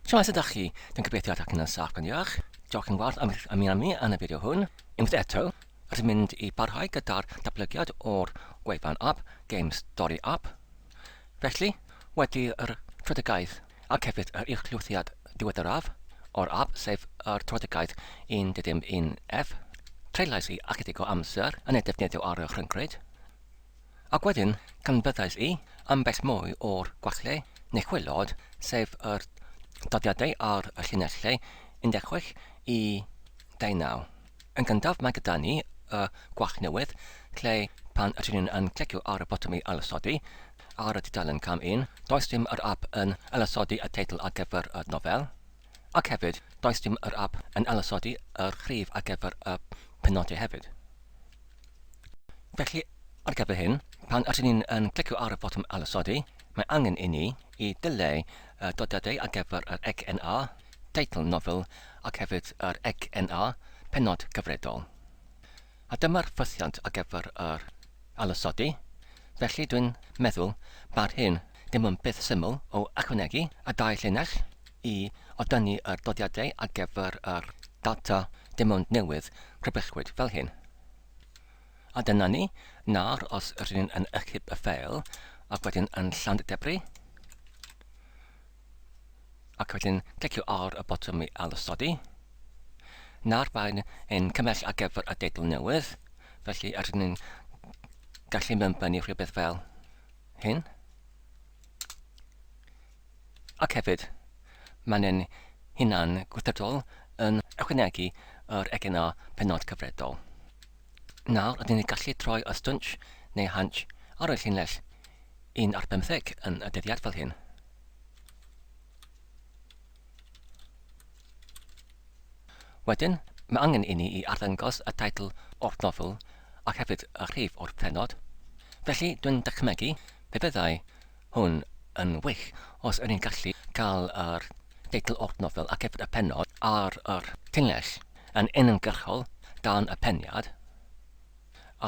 Shwmae, sut ydach chi? Dwi'n gobeithio ydach chi'n saff gan iach. Diolch yn fawr am eich ymuno â mi yn y fideo hwn. Unwaith eto, rydym mynd i barhau gyda'r datblygiad o'r gwefan app Game Story App. Felly, wedi'r tröedigaeth ac hefyd yr uwchlwythiad diweddaraf o'r app, sef yr tröedigaeth 1.1f, treulais i ychydig o amser yn ei defnyddio ar y rhyngrwyd. Ac wedyn, canfyddais i ambell mwy o'r gwallau neu chwilod, sef yr dyddiadau ar y llinellau 16 i 29. Yn gyntaf, mae gyda ni y gwall newydd, lle pan ydyn ni'n yn clicio ar y botwm i ailosodi ar y tudalen cam 1, does dim yr app yn ailosodi y teitl ar gyfer y nofel, ac hefyd, does dim yr app yn ailosodi y rhif ar gyfer y penodau hefyd. Felly, ar gyfer hyn, pan ydyn ni'n yn clicio ar y botwm Ailosodi, mae angen i ni i ddileu y dyddiadau ar gyfer yr XNA, teitl nofel, ac hefyd yr XNA, pennod cyfredol. A dyma'r ffythiant ar gyfer yr ailosodi, felly dwi'n meddwl mae'r hyn dim ond beth syml o ychwanegu y dau llinell i odynnu yr dyddiadau ar gyfer yr data dim ond newydd crybwyllwyd fel hyn. A dyna ni, nawr os rydyn ni'n yn ychyb y ffeil ac wedyn yn Llandebri ac wedyn clicio ar y botwm i ailosodi. Nawr mae'n ein cymell ar gyfer y deitl newydd, felly rydyn ni'n gallu mewnbynnu rhywbeth fel hyn. Ac hefyd, mae'n ein hunan gweithredol yn ychwanegu yr egin a pennod cyfredol. Nawr ydyn ni'n gallu troi y stwnsh neu hansh ar y llinell 1 ar bymtheg yn y dyddiad fel hyn. Wedyn, mae angen i ni i arddangos y teitl o'r nofel ac hefyd y rhif o'r pennod. Felly, dwi'n dychmygu fe fyddai hwn yn wych os ydyn ni'n gallu cael yr teitl o'r nofel ac hefyd y pennod ar yr llinell yn uniongyrchol dan y peniad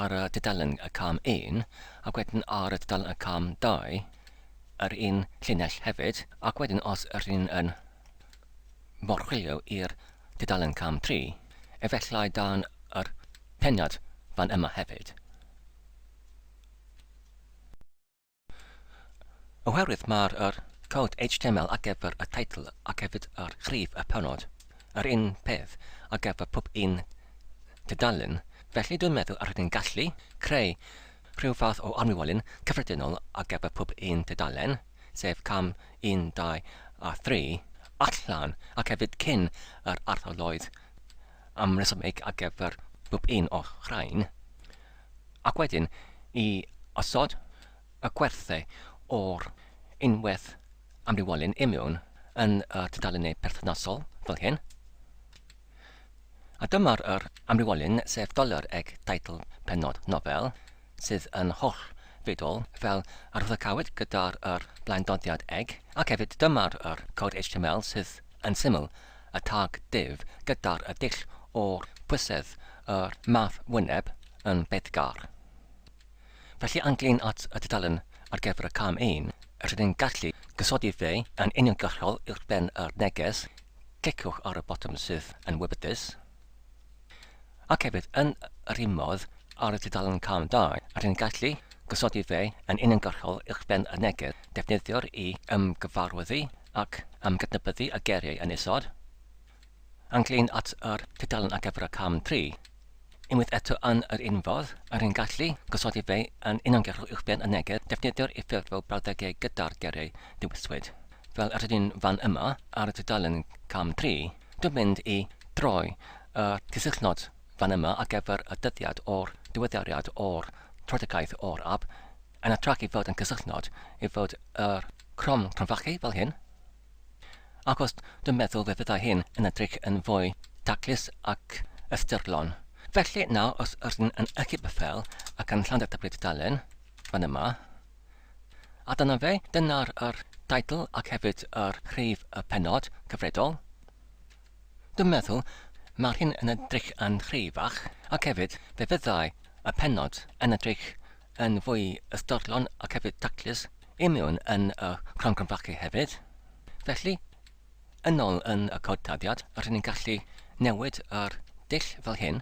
ar y dudalen y cam 1 ac wedyn ar y dudalen y cam 2 yr un llinell hefyd ac wedyn os ydyn ni'n yn morchwilio i'r tudalen cam 3, efallai dan yr pennod fan yma hefyd. Oherwydd mae'r yr cod HTML ar gyfer y teitl ac hefyd yr rhif y pennod yr un peth ar gyfer pob un tudalen, felly dwi'n meddwl yr ydyn gallu creu rhyw fath o armiwolyn cyffredinol ar gyfer pob un tudalen. sef cam 1, 2 a 3, allan ac hefyd cyn yr ardaloedd amresymig ar gyfer pob un o'r rhain, ac wedyn i osod y gwerthau o'r unwaith amrywiolyn imiwn yn y tudalennau perthnasol fel hyn. A dyma'r yr amrywiolyn, sef doler eg teitl pennod nofel, sydd yn hollfedol fel arwyddocawyd gyda'r yr blaendoddiad eg, ac hefyd dyma'r yr cod HTML sydd yn syml y tag div gyda'r y dull o'r pwysedd yr math wyneb yn beiddgar. Felly ynglyn at y tudalen ar gyfer y cam 1, rydyn ni'n gallu gosodi fe yn uniongyrchol uwchben yr neges, cliciwch ar y botwm sydd yn wybodus. Ac hefyd, yn yr un modd, ar y tudalen cam 2, rydyn ni'n gallu gosodi fe yn uniongyrchol uwchben y neges defnyddiwr i ymgyfarwyddu ac ymgydnabyddu y geiriau yn isod. Ynglŷn at yr tudalen ar gyfer y cam 3, unwaith eto yn yr un fodd, rydyn ni'n gallu gosodi fe yn uniongyrchol uwchben y neges defnyddiwr i ffurfio brawddegau gyda'r geiriau dewiswyd. Fel yr ydyn fan yma ar y tudalen cam 3, Dwi'n mynd i droi y cysylltnod fan yma ar gyfer y dyddiad o'r diweddariad o'r tröedigaeth o'r app yn hytrach i fod yn cysylltnod i fod yr crom cronfachu fel hyn. Achos dwi'n meddwl fe fyddai hyn yn edrych yn fwy taclus ac ystyrlon. Felly nawr os ydyn yn ychyb y ffeil ac yn llanddeteblu tudalen fan yma, a dyna fe, dyna'r yr teitl ac hefyd yr rhif y pennod cyfredol. Dwi'n meddwl mae'r hyn yn edrych yn rhy fach ac hefyd fe fyddai y pennod yn edrych yn fwy ystyrlon ac hefyd taclus i mewn yn y cromgronfachu hefyd. Felly, Yn ôl yn y cod tarddiad, rydyn ni'n gallu newid yr dull fel hyn.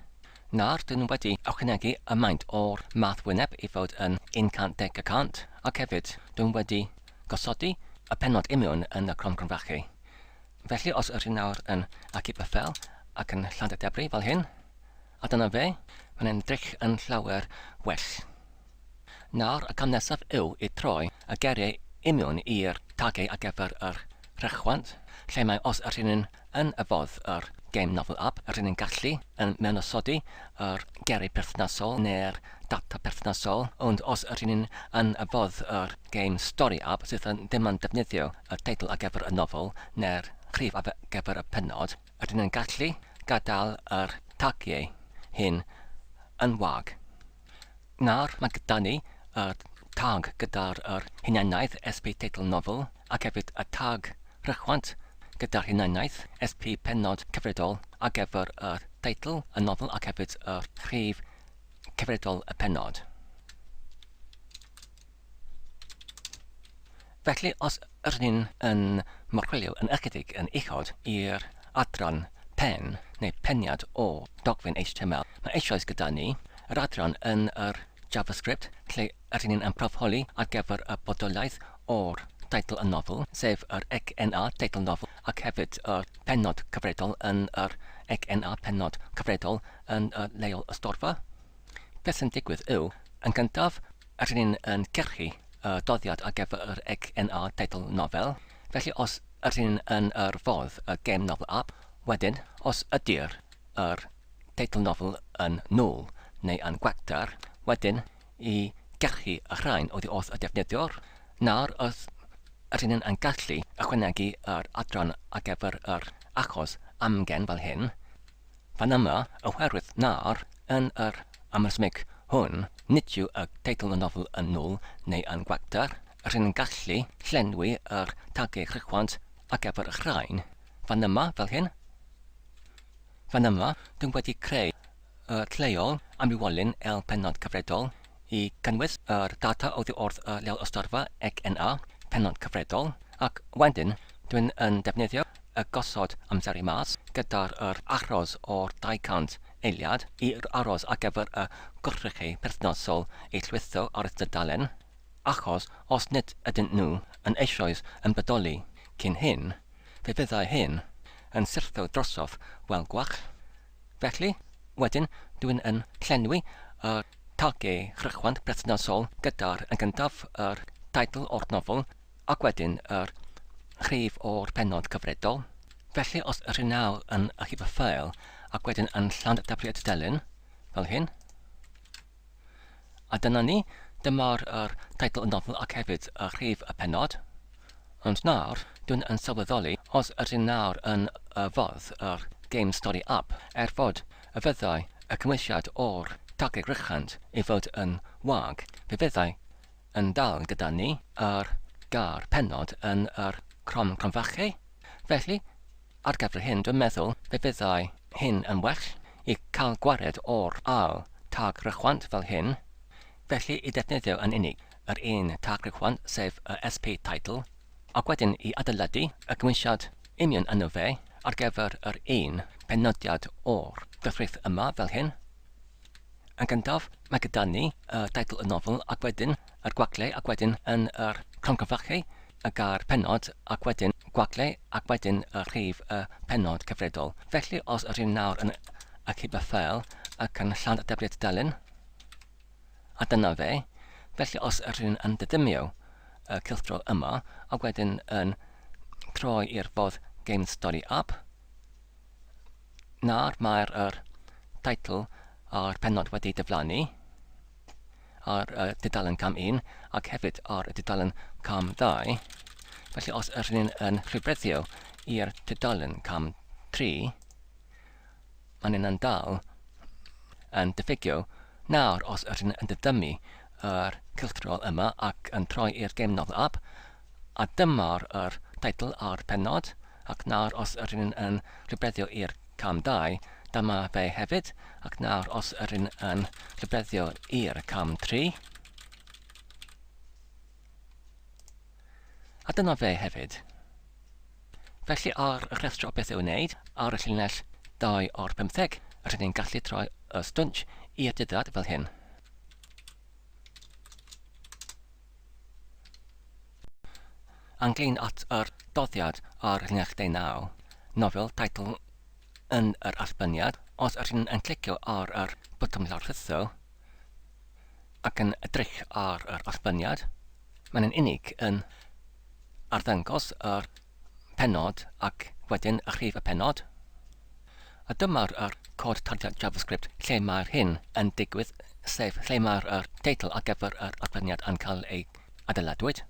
Nawr, dyn nhw wedi ychwanegu y maint o'r math wyneb i fod yn 110 y cant, ac hefyd dyn nhw wedi gosodi y pennod imiwn yn y crom cromfachu. Felly, os ydyn nawr yn achub y ffel ac yn llandadebru fel hyn, a dyna fe, mae'n edrych yn llawer well. Nawr, y cam nesaf yw i troi y geiriau imiwn i'r tagiau ar gyfer yr rhychwant, lle mae os ydyn ni'n yn y fodd yr Game Novel App, rydyn ni'n gallu yn mewnosodi yr geiriau perthnasol neu'r data perthnasol, ond os ydyn ni'n yn y fodd yr Game Story App sydd yn ddim yn defnyddio y teitl ar gyfer y nofel neu'r rhif ar gyfer y pennod, rydyn ni'n gallu gadael yr tagiau hyn yn wag. Nawr mae gyda ni y tag gyda'r yr hunaniaeth SP teitl nofel ac hefyd y tag rhychwant gyda'r hunaniaeth SP pennod cyfredol ar gyfer y teitl y nofel ac hefyd y rhif cyfredol y pennod. Felly, os ydyn ni'n yn morchwilio yn ychydig yn uchod i'r adran pen neu peniad o dogfen HTML, mae eisoes gyda ni yr adran yn yr JavaScript lle ydyn ni'n ymprofholi ar gyfer y bodolaeth o'r teitl y nofel, sef yr XNA teitl nofel ac hefyd yr pennod cyfredol yn yr XNA pennod cyfredol yn y leol ystorfa. Beth sy'n digwydd yw, yn gyntaf, rydyn ni'n yn cyrchu y doddiad ar gyfer yr XNA teitl nofel. Felly os ydyn ni'n yn yr fodd y Game Novel App, wedyn os ydy'r yr teitl nofel yn null neu yn gwacter, wedyn i gyrchu y rhain oddi wrth y defnyddiwr, nawr os ydyn ni'n yn gallu ychwanegu yr adran ar gyfer yr achos amgen fel hyn, Fan yma, oherwydd nawr, yn yr amresymeg hwn, nid yw y teitl y nofel yn null neu yn gwacter, rydyn ni'n gallu llenwi yr tagiau rhychwant ar gyfer y rhain. Fan yma, fel hyn. Fan yma, dwi'n wedi creu y lleol amrywiolyn el pennod cyfredol i gynnwys yr data oddi wrth y lleol ystorfa XNA, pennod cyfredol, ac wedyn dwi'n yn defnyddio y gosod amseru mas gyda'r yr aros o'r 200 eiliad i'r aros ar gyfer y gwrthrychau perthnasol eu llwytho ar y dudalen, achos os nid ydyn nhw yn eisoes yn bodoli cyn hyn, fe fyddai hyn yn syrthio drosodd fel gwall. Felly, wedyn dwi'n yn llenwi y tagiau rhychwant perthnasol gyda'r yn gyntaf yr teitl o'r nofel ac wedyn yr rhif o'r pennod cyfredol. Felly os ydych chi nawr yn archif y ffeil ac wedyn yn llandyblu y tudalen, fel hyn, a dyna ni, dyma'r yr teitl y nofel ac hefyd y rhif y pennod. Ond nawr, dwi'n yn sylweddoli, os ydyn nawr yn y fodd yr Game Story App, er fod y fyddai y cymwysiad o'r tageg rychant i fod yn wag, fe fyddai yn dal gyda ni yr gair pennod yn yr crom cromfachu. Felly, ar gyfer hyn, dwi'n meddwl fe fyddai hyn yn well i cael gwared o'r ail tag rychwant fel hyn. Felly, i ddefnyddio yn unig yr un tag rychwant, sef y SP title, ac wedyn i adeiladu y gymwysiad union yno fe ar gyfer yr un penodiad o'r gyfraith yma fel hyn. Yn gyntaf, mae gyda ni y teitl y nofel ac wedyn yr gwagle ac wedyn yn yr croncyfachu y gair pennod ac wedyn gwagle ac wedyn y rhif y pennod cyfredol. Felly os ydyn ni nawr yn achub y ffeil ac yn llandyblu tudalen, a dyna fe, felly os ydyn ni'n yn didymio y cylchdro yma ac wedyn yn troi i'r fodd Game Story App, Nawr mae'r yr teitl a'r pennod wedi diflannu ar y dudalen cam 1 ac hefyd ar y dudalen cam 2. Felly os ydyn ni'n yn rhywbreddio i'r dudalen cam 3, mae'n yna'n dal yn diffygio. Nawr os ydyn ni'n yn diddymu yr cylchdrol yma ac yn troi i'r Game Novel App, A dyma'r yr teitl a'r pennod, ac nawr os ydyn ni'n yn rhybuddio i'r cam 2, dyma fe hefyd, ac nawr os ydyn yn rhybuddio i'r cam 3, a dyna fe hefyd. Felly ar y rhestr o beth i'w wneud, ar y llinell 2 o'r 15, rydyn ni'n gallu troi y stwnsh i'r dyddiad fel hyn. Ynglyn at yr doddiad ar llinell 19, nofel teitl yn yr allbyniad, os ydyn yn clicio ar yr botwm lawrlwytho ac yn edrych ar yr allbyniad, mae'n yn unig yn arddangos yr pennod ac wedyn y rhif y pennod. A dyma'r yr cod tarddiad JavaScript lle mae'r hyn yn digwydd, sef lle mae'r yr teitl ar gyfer yr allbyniad yn cael ei adeiladwyd.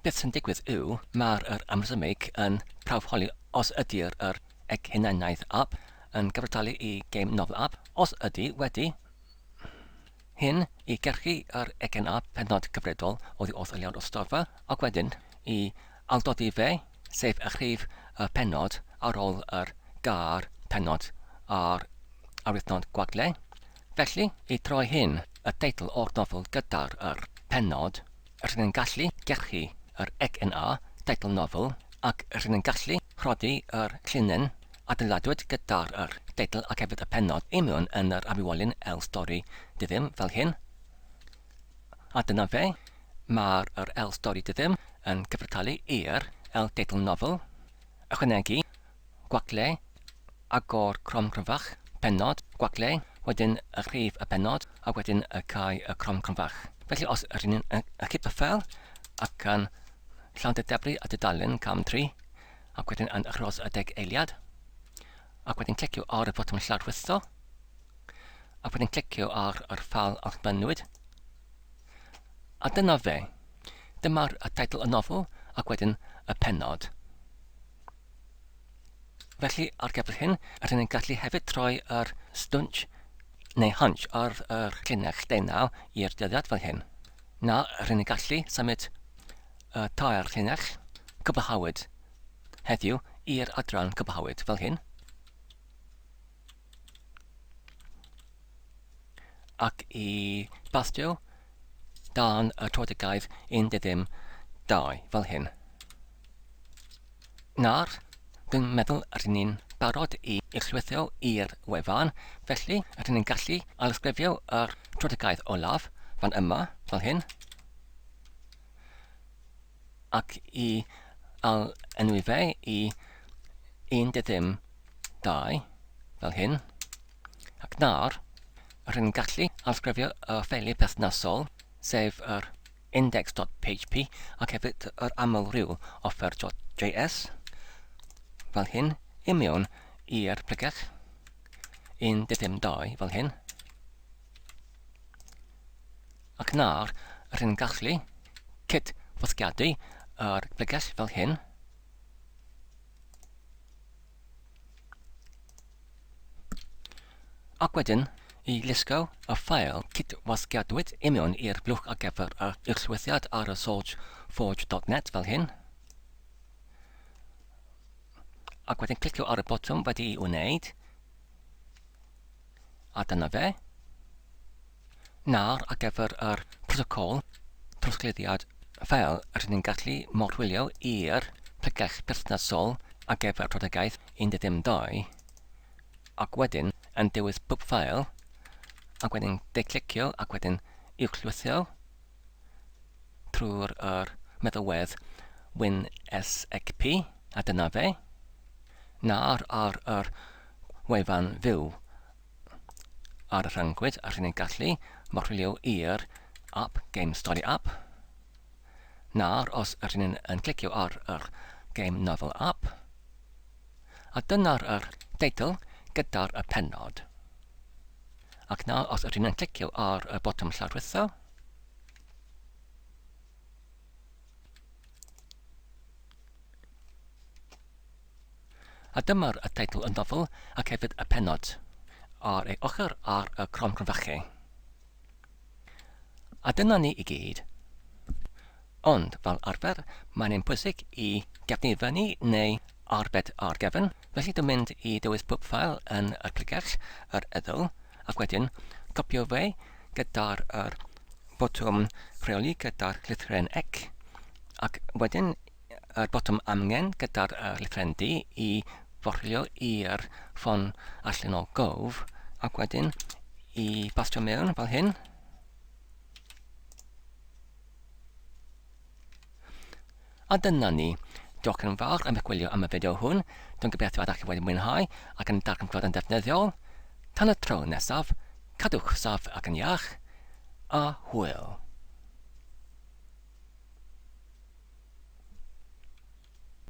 Beth sy'n digwydd yw, mae'r yr amrhesymig yn prawfholi os ydy'r yr eg hunaniaeth app yn gyfartalu i Game Novel App, os ydy wedi hyn i gyrchu yr egin app pennod cyfredol oddi wrth y lleod o storfa, ac wedyn i awdurdodi fe, sef y rhif y pennod ar ôl yr gair pennod a'r arwyddnod gwagle. Felly, i droi hyn, y teitl o'r nofel gyda'r yr pennod, rydyn ni'n gallu gyrchu yr XNA, teitl nofel, ac rydyn ni'n gallu rhoddi yr llinyn adeiladwyd gyda'r yr teitl ac hefyd y pennod i mewn yn yr amrywiolyn el stori diddim fel hyn. A dyna fe, mae'r yr el stori diddim yn cyfartalu i'r el teitl nofel, ychwanegu, gwagle, agor crom cryfach, pennod, gwagle, wedyn y rhif y pennod, a wedyn y cau y crom cryfach. Felly os ydyn ni'n y ffeil ac yn llawn debru a dudalen cam 3, ac wedyn yn achos y deg eiliad, ac wedyn clicio ar y botwm llarwytho, ac wedyn clicio ar yr ffal allbynnwyd, a dyna fe. Dyma'r y teitl y nofel, ac wedyn y pennod. Felly, ar gyfer hyn, rydyn ni'n gallu hefyd troi yr stwnsh neu hunch ar yr llinell deunaw i'r dyddiad fel hyn. Na, rydyn ni'n gallu symud y tair llinell cwblhawyd heddiw i'r adran cwblhawyd fel hyn. Ac i bastio dan y troedigaeth 12 fel hyn. Nawr, dwi'n meddwl rydyn ni'n barod i llwytho i'r wefan, felly rydyn ni'n gallu ailysgrifio yr troedigaeth olaf fan yma, fel hyn. Ac i al enwi fe i 12, fel hyn. Ac nawr, rydyn ni'n gallu ailysgrifio y ffeiliau perthnasol, sef yr index.php ac hefyd yr aml-ryw offer.js, fel hyn, i mewn i'r pregeth 12 fel hyn. Ac nawr, rydyn ni'n gallu cyd-fosgiadu yr pregeth fel hyn. Ac wedyn, i lusgo y ffael cyd-wasgiadwyd i mewn i'r blwch ar gyfer yr uwchlwythiad ar y sourceforge.net fel hyn. Ac wedyn clicio ar y botwm wedi'i wneud. A dyna fe. Nawr ar gyfer yr protocol trosglwyddiad ffeil, rydyn ni'n gallu morwylio i'r pregeth perthnasol ar gyfer Protagaeth 12, ac wedyn yn dewis pob ffeil, ac wedyn de-clicio ac wedyn uwchlwytho trwy'r yr meddalwedd WinSCP, a dyna fe. Nawr ar yr wefan fyw ar y rhyngwyd a rydyn ni'n gallu morwylio i'r app Game Story App. Nawr, os ydyn ni'n yn clicio ar yr Game Novel App, a dyna'r yr teitl gyda'r y pennod. Ac nawr, os ydyn ni'n clicio ar y botwm llarwytho, A dyma'r y teitl y nofel ac hefyd y pennod ar ei ochr ar y cromgronfachu. A dyna ni i gyd. Ond, fel arfer, mae'n un pwysig i gefnu fyny neu arbed ar gefn, felly dwi'n mynd i dewis pob ffael yn yr pregell, yr eddyl, ac wedyn copio fe gyda'r yr botwm rheoli gyda'r llythrennau ec, ac wedyn yr botwm amgen gyda'r llythrennau D i forlio i'r ffon allan o gof ac wedyn i bastio mewn fel hyn. A dyna ni. Diolch yn fawr am eich gwylio am y fideo hwn. Dwi'n gobeithio ydych chi wedi mwynhau ac yn darganfod yn defnyddiol. Tan y tro nesaf, cadwch saff ac yn iach, a hwyl.